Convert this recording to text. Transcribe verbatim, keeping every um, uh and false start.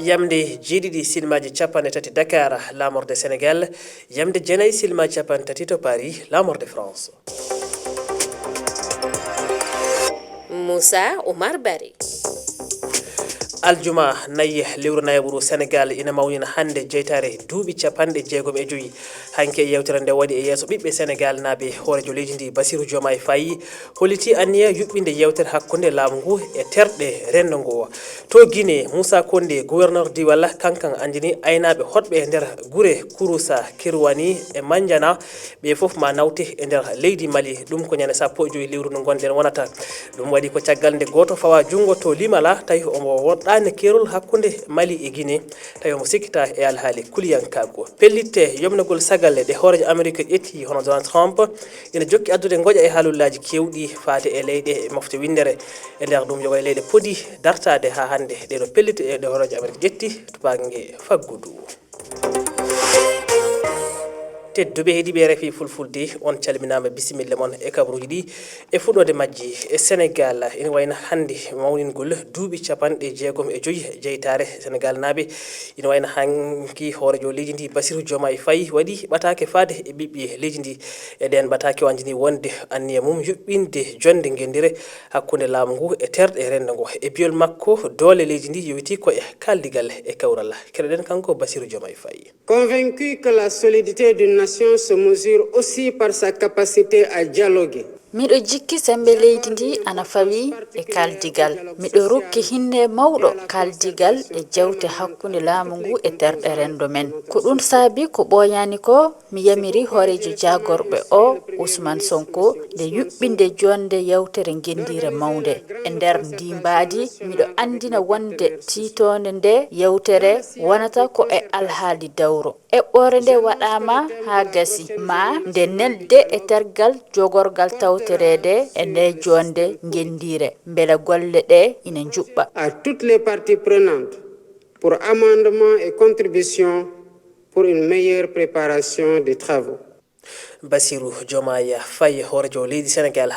Yamde jeeɗiɗi silmaaji capanɗe tati Dakar, laamorde Senegal. Yamde jeenayi silmaaji capanɗe tati to Paris, laamorde France. Moussa Oumar Barry. Aljuma nayi lewru nayaɓuru, Senegal ina mawnina hannde jeytaare duuɓi capanɗe jeegom e joyi. Hanki e yewtere nde waɗi e yeeso ɓiɓɓe Senegal naaɓe, hooreejo leydi ndi Bassirou Diomaye Faye holliti anniya yuɓɓinde yewtere hakkunde laamu ngu e terɗe renndo ngo. To Guinée, Moussa Condé, gouverneur diwal, kankan anndini aynaaɓe hoɗɓe e nder gure Kouroussa, Kirouani e Mandiana, ɓe fof ma nawte e nder leydi Mali. Ɗum ko ñande sappo e joyi lewru ndu ngonɗen wonata. Ɗum waɗi ko caggal nde gooto fawa junngo to Limala, tawi omo woɗɗaani keerol hakkunde Mali e Guinée, tawi omo sikkita e alhaali kuliyankaagu. Pellitte yomnagol sagalle ɗe hooreejo Amerik ƴetti, hono Donald Trump, ina jokki addude ngoƴa e haalullaaji keewɗi faate e leyɗe e mofte winndere. E nder ɗum, yoga e leyɗe podi dartaade haa hannde ɗeɗo pellitte ɗe hooreejo Amerik ƴetti to bannge faggudu. Tedduɓe heɗiiɓe R F I Fulfulde, on calminaama, bisimilla mon e kabaruuji ɗi. E fuɗɗoode majji, e Senegal ina wayna hannde mawningol duuɓi capanɗe jeegom e joyi jeytaare Senegal naaɓe. Ina wayna hanki hooreejo leydi ndi Bassirou Diomaye Faye waɗi ɓataake faade e ɓiɓɓe leydi ndi. E ɗeen ɓataake, o anndini wonde anniya mum yuɓɓinde jonnde ngenndire hakkunde laamu ngu e terɗe renndo ngo. E biyol makko, doole leydi ndi yowiti ko e kaaldigal e kawral. Keɗoɗen kanko Bassirou Diomaye Faye. Convaincu que la solidité d'une nation se mesure aussi par sa capacité à dialoguer. Miɗo jikki semmbe leydi ndi ana fawii e kaaldigal. Miɗo rokki hinnee mawɗo kaaldigal e jawte hakkunde laamu ngu e terɗe renndo men. Ko ɗum saabi ko ɓooyaani ko mi yamiri hooreejo jaagorɓe o, Ousmane Sonko, nde yuɓɓinde joɗnde yewtere ngenndiire mawnde. E nder ndii mbaadi, miɗo anndina wonde tiitoonde ndee yewtere wonata ko e alhaali dawro. Eɓɓoore nde waɗaama haa gasi, ma nde nelde e tergal jogorgal tawtoreede e ndee joɗnde ngenndiire, mbele golle ɗee ina njuɓɓa. À toutes les parties prenantes pour amendements et contributions pour une meilleure préparation des travaux. Bassirou Diomaye Faye, hooreejo leydi Senegal.